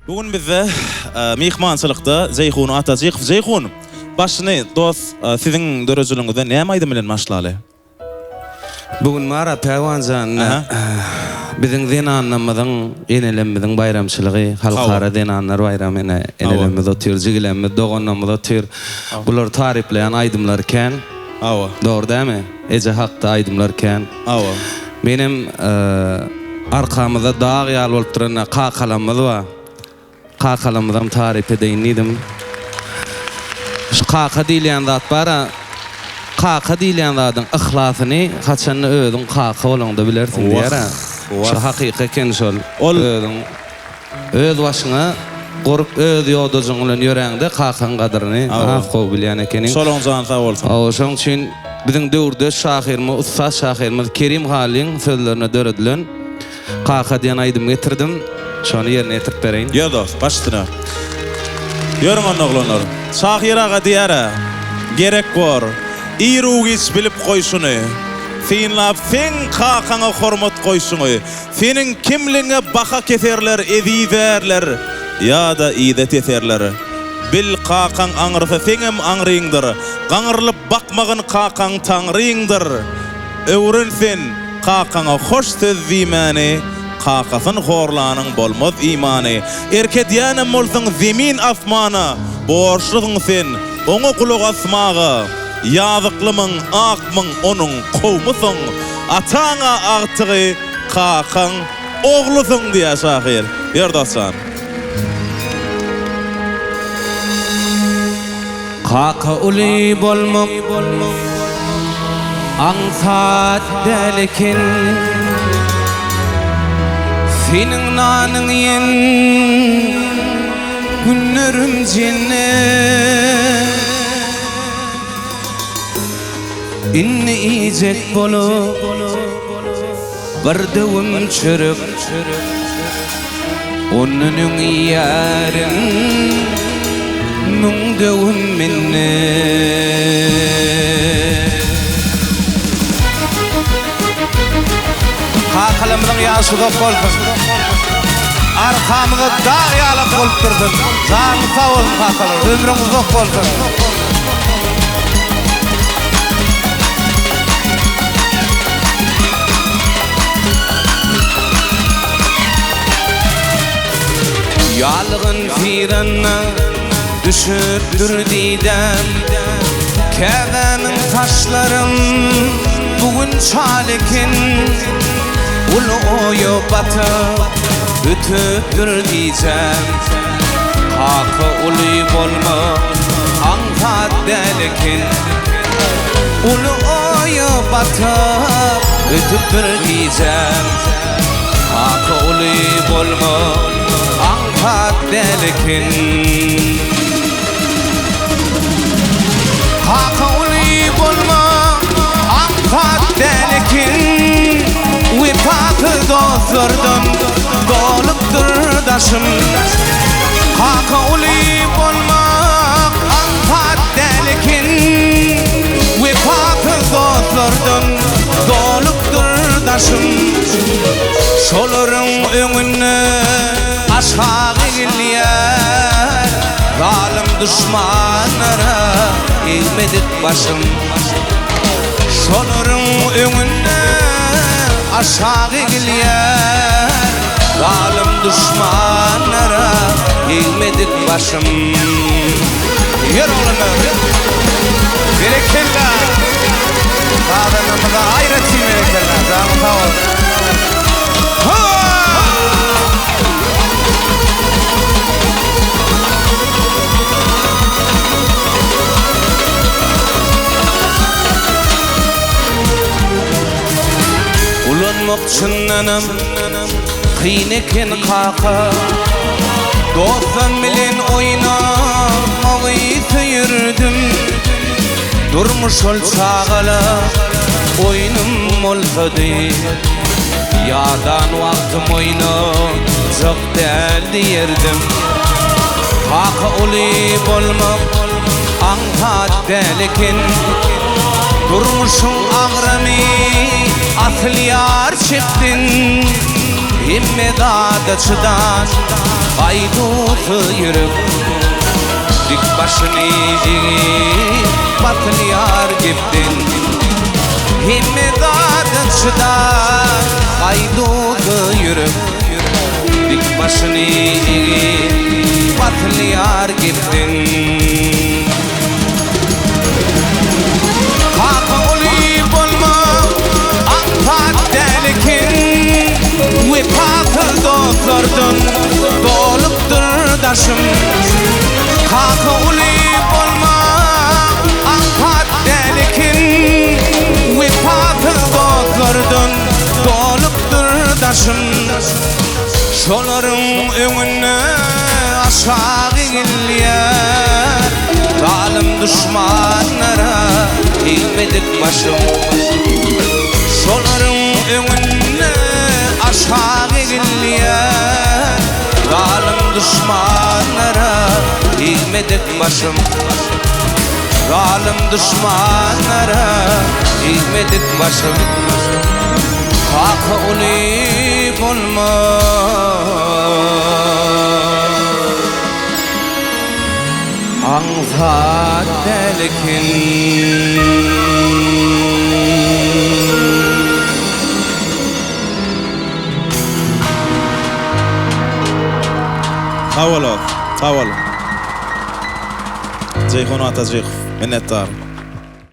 Bu gün bizde myhmançylykda Jeýhun Atajykow. Jeýhun, başyny dost siziň döredijiligiňizden näme aýdym bilen başlaly? Bu gün bar-a Pälwan jan, biziň zenanlarymyzyň, enelerimiziň baýramçylygy, Halkara zenanlar baýramy, ine, enelerimiz otyr, jigilerimiz, doganlarymyz otyr. Bulary taryplaýan aýdymlar kän. Hawa. Dogry dälmi? Eje hakda aýdymlar kän. Hawa. Menem arkamyzda dag ýaly bolup duran kakalarymyz bar. Kakalarymyzam taryp edeýin diýdim. Şu kaka diýilýän zat bar-a, kaka diýilýän zadyň yhlasyny haçanda özüň kaka bolaňda bilersiň diýýär-ä. Şu hakyky eken şol. Özüň öz başyňa gurup, öz ýodajygyň bilen ýöräňde kakaň gadyryny has gowy bilýän ekeniň. Şolaň jany sag bolsun. Hawa, şoň üçin biziň döwürdeş şahyrymyz, ussat şahyrymyz Kerim Halyň sözlerine döredilen Kaka diýen aýdym getirdim. Şony ýerine ýetirip bereýin. Ýör dost, baş üstüne. Ýörüň onda oglanlar. Şahyr aga diýer-ä, Gerek bor. Iru-giç bilip goý şuny. Synlap seň kakaňa hormat goýşuňy. Seniň kimligiňe baha keserler, ezizärler ýa-da yza teserler. Bil, kakaň aňrysy seňem aňryňdyr. Gaňrylyp bakmagyn kakaň Taňryňdyr. Öwren sen kakaňa hoş söz diýmäni, Kakasyn horlanyň bolmaz imany. Erk edýänem bolsaň zemin asmana, Borçlusyň sen oňa gulak asmaga. Ýazyklymyň, akmyň onuň kowmusyň, Ataň-a agtygy, kakaň oglusyň diýýär şahyr. Ýör dost jan. Kaka uly bolmak aňsat däl eken. Seniň nanyň iýen günlerim jennet. Indi iýjek bolup bir döwüm çörek. Ondan öň iýerin müň döwüm minnet. Kakalarymyzyň ýaşy uzak bolsun. Arkamyzda dag ýalak bolup dursun. Janyňyz sag bolsun kakalar, ömrüňiz uzak bolsun. Ýalgyn syrana düşüpdir didäm, Käbämiň saçlarym bu gün çal eken. Uly oýa batyp ötüpdir gijäm, Kaka uly bolmak aňsat däl eken. Uly oýa batyp ötüpdir gijäm. Kaka uly bolmak aňsat däl eken. Kaka uly bolmak aňsat däl eken. Wepasyz dostlardan dolupdyr daşym. Kaka uly bolmak aňsat däl eken. Wepasyz dostlardan dolupdyr daşym. Şolaryň öňünde aşak egilýär. Zalym duşmanlara egmedik başym. Şolaryň öňünde aşak egilýär. Zalym duşmanlara egmedik başym. Ýör oglanlar! Berekella! Sazandamyza aýratyn berekella! Janyň sag bolsun! Ulanmak çyndanam kyn eken kaka. Dostlam bilen oýnamagy söýerdim. Durmuş ol çagala oýnum bolsady. Ýadan wagtym oýnajak däl diýerdim. Kaka uly bolmak aňsat däl eken. Durmuşyň agramy asylýar çepden. Hemme zada çydan. Gaýduwsyz ýürek Dik başyny egip Basylýar gepden Hemme zada çydar Gaýduwsyz ýürek Dik başyny egip Basylýar gepden. Kaka uly bolmak aňsat däl eken Wepasyz dostlardan dolupdyr daşym Kaka uly bolmak aňsat däl eken Wepasyz dostlardan dolupdyr daşym Şolaryň öňünde aşak egilýär Zalym duşmanlara egmedik başym. Şolaryň öňünde aşak egilýär Zalym duşmanlara egmedik başym. Zalym duşmanlara egmedik başym. Kaka uly bolmak aňsat däl eken. Sag bol, sag bol. Jeýhun Atajykow, minnetdar.